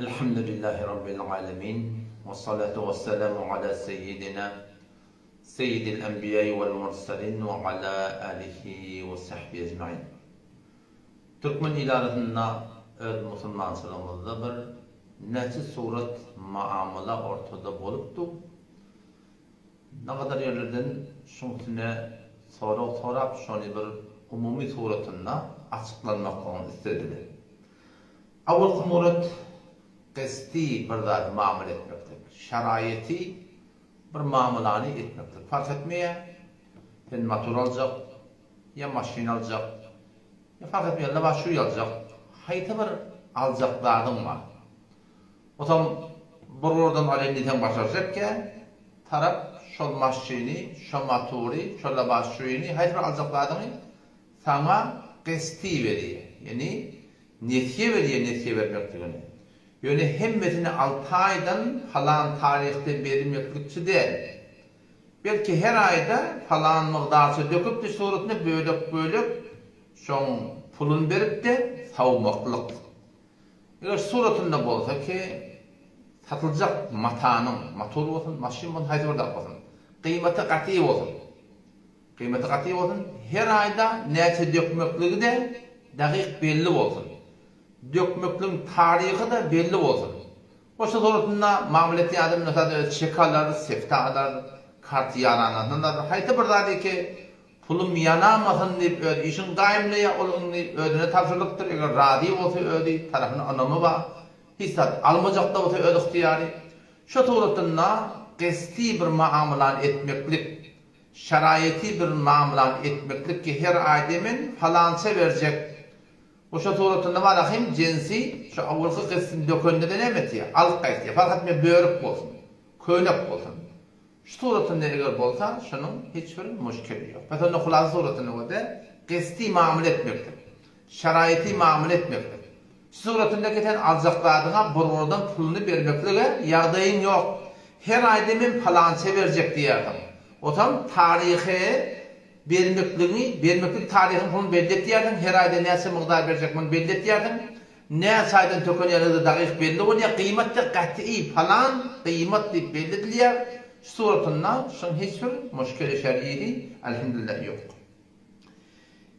Elhamdülillahi Rabbil alemin. Vessalatu vesselamu ala seyyidina seyyidil enbiýai vel murselin ve ala alihi ve sahbihi ecmain. Türkmen il arasynda öz musulmançylygymyzda bir näçe surat maamala ortada bolupdy. Nagadar ýerlerden şuň üstüne sorag sorap şony bir umumy suratynda açyklanmaklygyny islediler. Awalky murat gesti bir zady mamala etmeklik, şaraýaty bir mamalany etmeklik. Parh etmeýär, sen motor aljak, ýa maşyn aljak, ýa parh etmeýär, lybas şuý aljak, haýsy bir aljak zadyň bar. Otam bir ugurdan alýan diýseň başarjakkä, tarap şol maşyny, şo motory, şo lybas şuýyny, haýsy bir aljak zadyňy saňa gesti berýär. Ýagny nesýe berýär nesýe bermekligini. Ýöne hemmesini alty aýdan palan taryhda bermeklikçi däl. Belki her aýda palan mygdarça döküp-de suratynda bölek-bölek şoň puluny berip-de sawmaklyk. Eger suratynda bolsa ki, satyljak matanyň, motor bolsun, maşyn bolsun, haýsy bir zat bolsun, gyýmaty gaty bolsun. Gyýmaty gaty bolsun, her aýda näçe dökmekligi-de dagyk belli bolsun. Dökmekligiň taryhy-da belli bolsun. Goşa suratynda mamla etýän adam mesela öz çek alar, sefta alar, karty ýaranasyny alar, haýsy bir zady ki, Pulum ýanamasyn diýip öz işin gaýymlaýar, ol indi özüne tabşyrlykdyr, eger razy bolsa özi, tarapyna ynamy bar, hiç zat almajak-da bolsa öz ygtyýary. Şo suratynda gesti bir maamylany etmeklik, şaraýaty bir maamylany etmeklik ki her aýda men palança berjek, bu şo suratynda bar ahym jensi şo awalky gestini dökende-de näme etýär, alyp gaýtýar, fark etmeýär börük bolsun, köýnek bolsun. Şu suratynda eger bolsa, şunuň hiç bir muşkili ýok. Pes onda hulasa suratynda bolsa, gesti mamla etmeklik, şaraýyty mamla etmeklik. Şu suratynda ki sen aljak zadyňa burgurdan puluny bermeklige ýagdaýyň ýok. Her aýda men palança berjek diýersiň. Otam taryhy bermekligiňi, bermeklik taryhyň puluny belli etýärsiň, her aýda näçe mygdar berjek muny belli etýärsiň. Näçe aýdan tökenýänligi-de dagyk belli bolýar. Gyýmat-da gaty palan gyýmat diýip belli edilýär. Şu suratynda şuň hiç bir muşkeli şer'isi elhamdülillah ýok.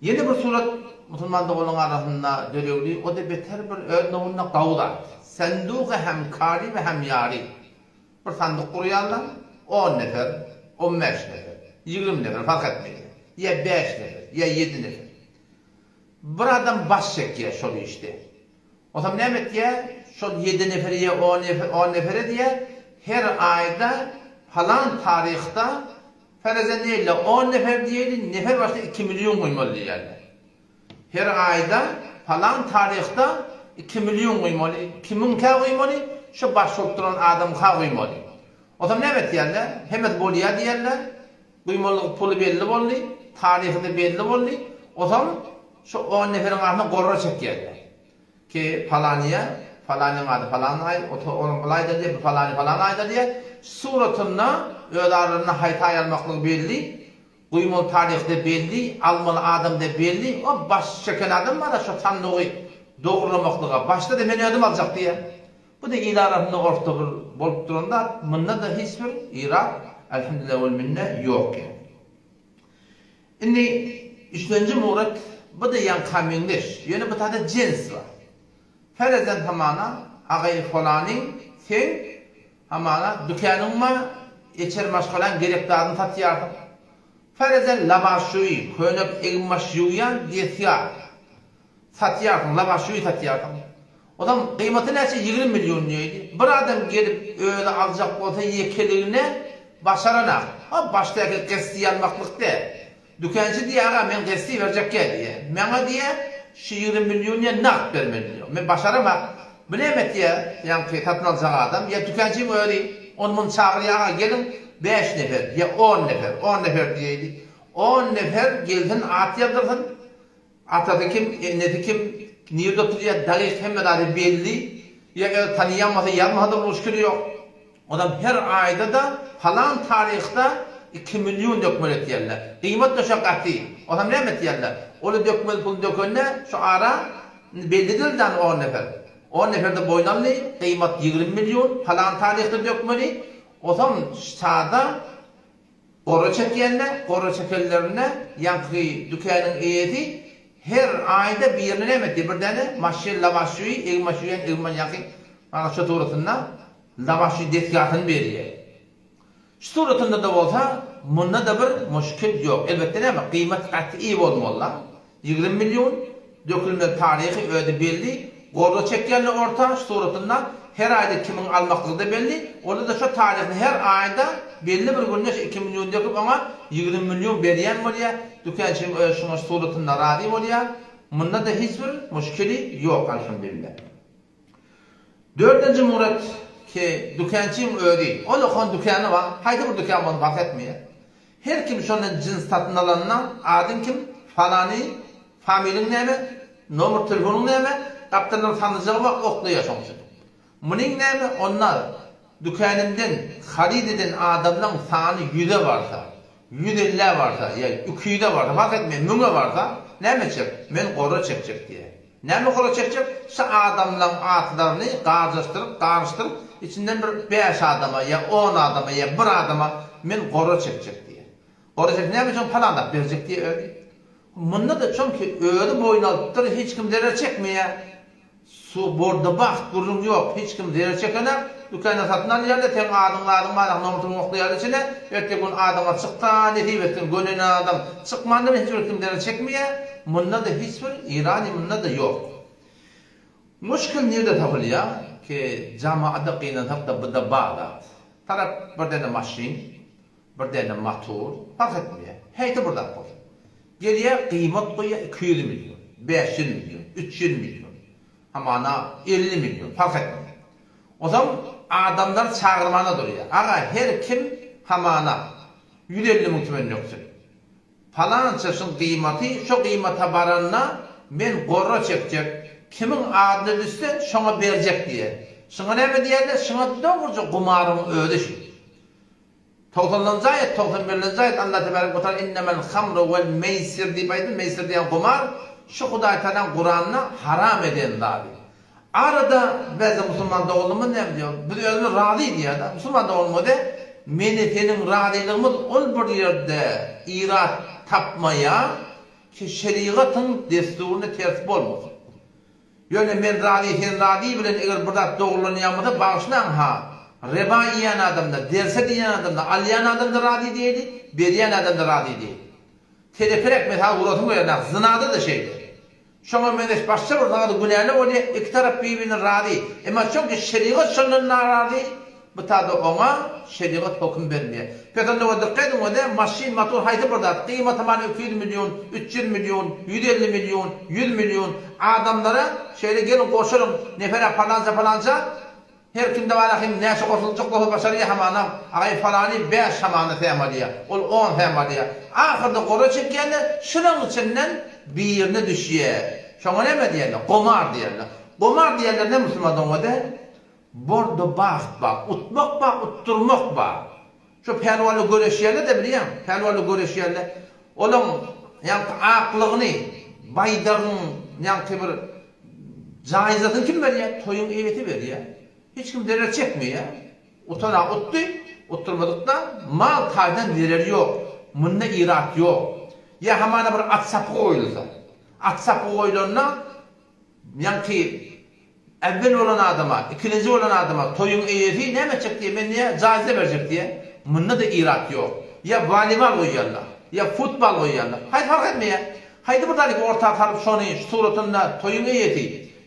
Ýene bir surat musulman doganlaryň arasynda döregli, o-da beter bir öz nowunda gawy zat. Sendugy hemkary we hemýary. Bir sandyk gurýarlar, on nefer, on bäş nefer, 20 nefer fark etmeýär. Ýa bäş nefer, ýa ýedi nefer. Bir adam baş çekýär şol işde. Onsoň näme etýär? Şol ýedi nefere ýa on nefer, on nefere diýýär, her aýda palan taryhda ferezen diýeli, on nefer diýeli, nefer başyna iki million goýmaly diýýärler. Her aýda palan taryhda iki million goýmaly. Kimiňkä goýmaly? Şo baş bolup duran adamyňka goýmaly. Onsoň näme etýärler? Hemmesi bolýar diýýärler. Guýmalyk puly belli boldy, taryhy-da belli boldy. Ozal şu on neferiň arasynda gorra çekýärler. Ki, palanyýa, palanyň ady palan aý, o onuň ol aýda diýýär, bu palany palan aýda diýýär. Suratynda öz aralarynda haýsy aý almaklygy belli, guýmaly taryhy-da belli, almaly adam-da belli. O baş çeken adam bar-a şo sandygy dogurlamaklyga. Başda-da men özüm aljak diýýär. Bu-da il arasynda orta bir bolup duran zat, munda-da hiç bir irad, elhamdülillah wel minne, ýok ýaly. Indi üçlenji murat, bu-da ýaňka meňzeş, ýöne bu tada jens bar. Ferezen hamana, agaý folanyň, seň, hamana, dükäniň bar, eçer maşgalaň gerek zadyny satýarsyň. Ferezen labaşuýy, könek egin-baş ýuwýan desgah. Satýarsyň, lawaşuýy satýarsyň. Onam gyýmaty näçe 20 million diýdi. Bir adam gelip özi aljak bolsa ýekeligine başaranak. A başdaky gesti almaklyk däl. Dükançy diýýär aga men gesti berjekgä diýýär. Maňa diýýär şu 20 million diýýär nagt bermeli diýýär. Men başaramak. Bu näme etýär ýaňky satyn aljak adam ýa dükançyň özi ony muny çagyrýar aga geliň bäş nefer ýa on nefer on nefer diýeýli. On nefer gelsin at ýazdyrsyn. Atasy kim, enesi kim, nirde oturýar, dagyk hemme zady belli. Ýa öz tanyýan bolsa ýazmasa-da muşkili ýok. Onam her aýda-da palan taryhda iki million dökmeli etýärler. Gyýmat-da şo gaty. Onam näme etýärler? Oly dökmeli puluny dökende şu ara indi bellidir-dä on nefer. On nefer-de boýun aldy, gyýmat 20 million, palan taryhda dökmeli. Osam ştada gora çekýände, gora çekenlerinde ýaňky dükäniň eýesi her aýda birine näme etdi, bir däne maşyn lawaşuýy, egin-baş ýuwýan egin-baş ýaňky maňa şo suratynda lawaşuý desgasyny berýär. Şu suratynda-da bolsa, munda-da bir muşkil ýok. Elbetde näme, gyýmat gaty iyi bolmaly-da. 20 million, dökülmeli taryhy özi belli, gorda çekýänler orta, şu suratynda her aýda kimiň almaklygy-da belli, onda-da şo taryhny her aýda belli bir günde şu iki million döküp oňa 20 million berýän bolýar, dükänçyň özi şuňa şu suratynda razy bolýar, munda-da hiç bir muşkili ýok alhamdulillah. Dördünji murat ki dükänçyň özi, ol okan dükany bar, haýsy bir dükan bolsun parh etmeýär. Her kim şondan jyns satyn alanda, adyň kim, falany, familiň näme, nomer telefonyň näme, gapdalynda sandyjagy bar, oklaýar şoň üçin. Munyň näme, onda dükänymdan haryt eden adamlaň sany ýüze barsa, ýüz ellä barsa, ýa iki ýüze barsa, parh etmeýär, müňe barsa, näme etjek, men gora çekjek diýýär. Näme gora çekjek? Şu adamlaň atlaryny garjaşdyryp, garyşdyryp, içinden bir bäş adama ýa on adama ýa bir adama men gora çekjek diýýär. Gora çekse näme üçin palan zat berjek diýýär özi. Munda-da çünki özi boýun alypdyr, hiç kim zerer çekmeýär. Su borda bagt gürrüň ýok, hiç kim zerer çekenak, dükanda satyn alýarlar, seň adyň zadyň bar, nomusyňy oklaýarlar içine, erteki gün adyňa çyksa nesip etsin gönenen adam, çykmanda hiç bir kim zerer çekmeýär, munda-da hiç bir irany munda-da ýok. Muşkil nirde tapylýar ki jamaada gynansak-da bu-da bar zat. Tarap bir däne maşyn, bir däne motor, parh etmeýär, häýsy bir zat bolsun. Gelýär, gyýmat goýýar 200 million, 500 million, 300 million, hamana 50 million, parh etmeýär. Onsoň adamlary çagyrmana durýar. Aga, her kim hamana 150 müň tümen döksün. Palança şuň gyýmaty, şo gyýmata baranda men gorra çekjek, kimiň adyna düşse, şoňa berjek diýýär. Şuňa näme diýerler? Şuňa dogruja gumaryň özi şu. Togsanynjy aýat, 91-nji aýat Allah tebarek we taala innemel hamru wel meýsir diýip aýtdy, meýsir diýen gumar, şu Hudaý tagalaň Kuranda haram eden zady. Arada bäze musulman doganlarymyz näme diýýär, biz özümiz razy diýýär-de, musulman doganymyz de, meni seniň razylygymyz ol bir ýerde irat tapmaýar ki şerigatyň dessuryna ters bolmasyn. Ýöne men razy sen razy bilen eger bir zat dogrulanýan bolsa bagyşlaň ha, reba iýen adamda, derse diýen adamda, alýan adamda razy diýeli, berýän adamda razy diýeli. Telekerek mesal gurasym gelýär, zynada-da şeýle. Şoňa meňzeş başga bir zady günäli bolýar, iki tarap bir-birine razy. Emma çünki şerigat şondan narazy, bu tada oňa şerigat höküm bermeýär. Pes onda we dykgat ediň wede maşyn, motor haýsy bir zat, gyýmaty many 200 million, 300 million, 150 million, 100 million adamlara şeýle geliň goşalyň nefere palança palança, Her kimde bar ahim näçe goşuljak bolsa başarýa hamana agaý falany bäş hamana säm alýa ol on säm alýa ahyrda gora çekýände şulaň içinden birine düşýä şoňa näme diýerler gomar diýerler gomar diýerler ne musulman doňňada borda bagt bar utmak bar utdurmak bar şo pälwanlar göreşýärler-de bilýäň pälwanlar göreşýärler olaň ýaňky aklygyny baýdagyň ýaňky bir Jaýzasyny kim berýär? Toýuň eýesi berýär. Hiç kim zerer çekmeýär. Utan-a utdy, utdurmadyk-da, mal taýdan zereri ýok. Munda irat ýok. Ýa hamana bir at sapy goýulsa. At sapy goýlanda, ýaňky äwwel bolan adama, ikilenji bolan adama toýuň eýesi näme etjek diýýär, men diýýär, jaýza berjek diýýär. Munda-da irat ýok. Ýa woleýbol goýýarlar, ýa futbol goýýarlar. Haýsy fark etmeýär. Haýsy bir zady orta salyp şony şu suratynda toýuň eýesi,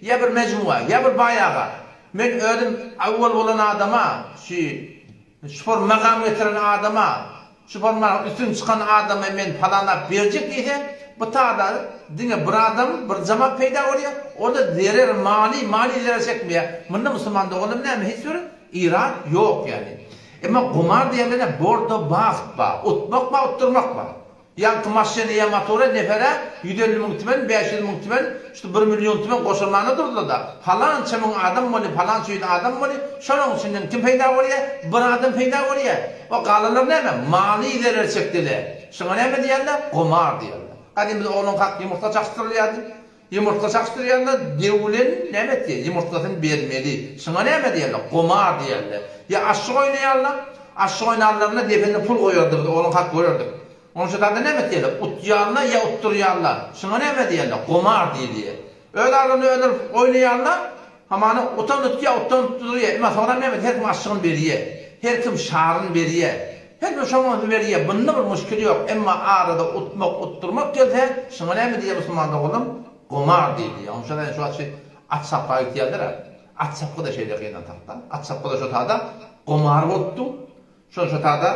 ýa bir mejmua, ýa bir baý aga, men özüm awwal bolan adama, şu şupar magam getiren adama, şupar maňa üstün çykan adama men palan zat berjek diýse, bu tada diňe bir adam, bir jemaat peýda bolýar, o-da zerer maly, maly zerer çekmeýär. Munda musulman doganlarym näme hiç bir irat ýok ýaly. Emma gumar diýende näme borda bagt bar, utmak bar, utdurmak bar. Ýaňky maşyny ýa motory nefere 150 müň tümen, 500 müň tümen, şu bir million tümen goşulmana durdylar-da. Palança müň adam bolýar, palança ýüz adam bolýar, şolaryň içinden kim peýda bolýar? Bir adam peýda bolýar. O galanlar näme? Maly zerer çekdiler. Şuňa näme diýerler? Gumar diýerler. Gadym biz oglankak ýumurtga çakyşdyrylýardy. Ýumurtga çakyşdyrýanda döwlen näme etýär? Ýumurtgasyny bermeli. Şuňa näme diýerler? Gomar diýerler. Ýa aşyk oýnaýarlar. Aşyk oýnanlarynda depende pul goýardy biz oglan hak görerdik. Onuň şu zada näme diýerler? Utýarlar ýa utdurýarlar. Şuňa näme diýerler? Gomar diýilýär. Öz aralarynda özleri oýnaýarlar. Hamana utan utýar, utan utdurýar. Emma soňra näme? Her kim aşygyny berýär. Her kim şaryny berýär. Her kim şoňa berýär. Bunda bir muşkil ýok. Emma arada utmak, utdurmak gelse, şuňa näme diýýär musulman doganlarym? Gomar diýilýär. Onuň üçin şu wagt şu at çapga gitýärler-ä. At çapgy-da şeýle gynansak-da. At çapgy-da şo tada gomar bolupdy. Şol şo tada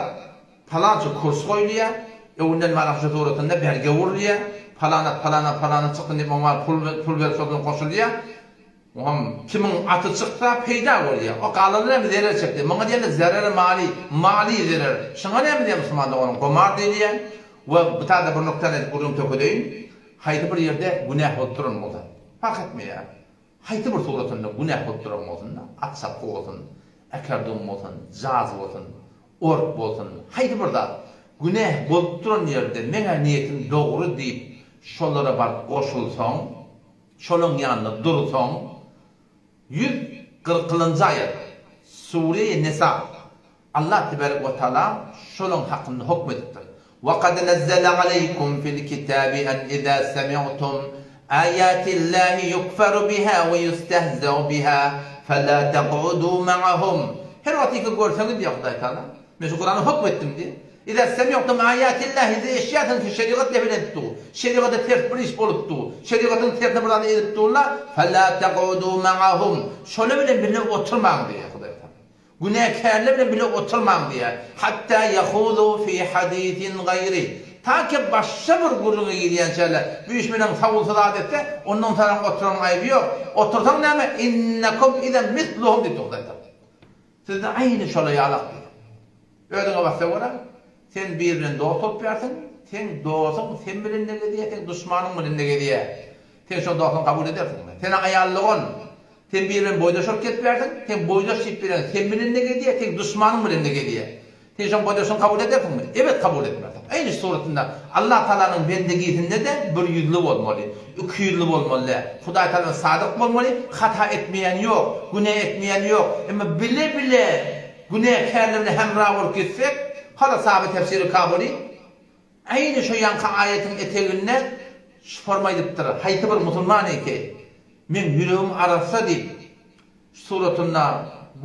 palança kurs goýulýar. Öňünden mana şu suratynda berge urulýar. Palan at palana palana çyksyn diýip oňa pul pul berip şol bilen goşulýar. Oňam kimiň aty çyksa peýda bolýar. O galany näme zerer çekdi. Muňa diýerler zereri mali, mali zerer. Şuňa näme diýer musulman doganym gomar diýilýär. We bu tada bir nuktan aýdyp gürrüň tökedeýin. Haýsy bir ýerde günäh bolup duran bolsa, parh etmeýär. Haýsy bir suratynda günäh bolup duran bolsun-da, at çapgy bolsun, akkardeon bolsun, jaz bolsun, org bolsun, haýsy bir zat günäh bolup duran ýerde meň-ä niýetim dogry diýip şolara baryp goşulsaň, şolaň ýanynda dursaň, 140-njy aýat, Sure-i Nisa, Allah tebarek we taala şolaň hakynda hokm edipdir. Wa kad nazzala aleýkum fil kitabi en iza semi'tum aýatillahi yukferu biha we ýustehzeu biha fela taq'udu ma'ahum. Her wagt ýeke görseňiz diýýär Hudaý Taala, men şu Kurany hokm etdim diýýär. Iza semi'tum aýatillahi siz eşidýärsiňiz ki şerigat lep edip dur, şerigata ters bir iş bolup dur, şerigatyň tersine bir zady edip durlar, fela taq'udu ma'ahum. Şolar bilen bile oturmaň diýýär Hudaý Taala. Günäkärler bilen bile oturmaň diýýär. Hatda ýahuzu fi hadisin gaýri. Ta ki başga bir gürrüňe girýänçäler, bu iş meniň sawulsyz zat etse, ondan soňam oturanyň aýby ýok. Otursaň näme, innekum izen misluhum diýipdir Hudaý Tagala. Sizde aýny şolar ýalak diýýär. Özüňe bassa görä, sen biri bilen dost bolup ýörsiň, seň dostuň sen bilen-de gezýär, seň duşmanyň bilen-de gezýär. Sen şol dostuňy kabul edersiňmi? Sen-ä aýal dogan. Sen biri bilen boýdaş bolup gezip ýörsiň, seň boýdaş diýip ýören sen bilen-de gezýär, seň duşmanyň bilen-de gezýär. Sen şoň boýdaşyňy kabul edersiňmi? Ebet kabul etmersiň. Aýny şu suratynda Allah Tagalanyň bendegisinde-de bir ýüzli bolmaly, iki ýüzli bolmaly däl. Hudaý Tagala sadyk bolmaly, hata etmeýän ýok, günä etmeýän ýok. Emma bile-bile günäkärler bilen hemra bolup gitsek, hala sahabe tefsiri Kabuly, Aýny şo ýaňky aýatyň eteginde şu forma aýdypdyr, Haýsy bir musulman eke, meň ýüregim arassa diýip, şu suratynda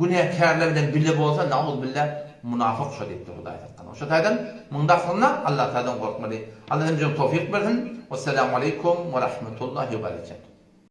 günäkärler bilen bile bolsa, nauzubilla, munafyk şo diýipdir Hudaý saklasyn. Şo taýdan muň daslynda Allatagaladan gorkmaly. Allah hemmämize towfyk bersin. Wessalamu aleýkum we rahmetullahi we berekatuh.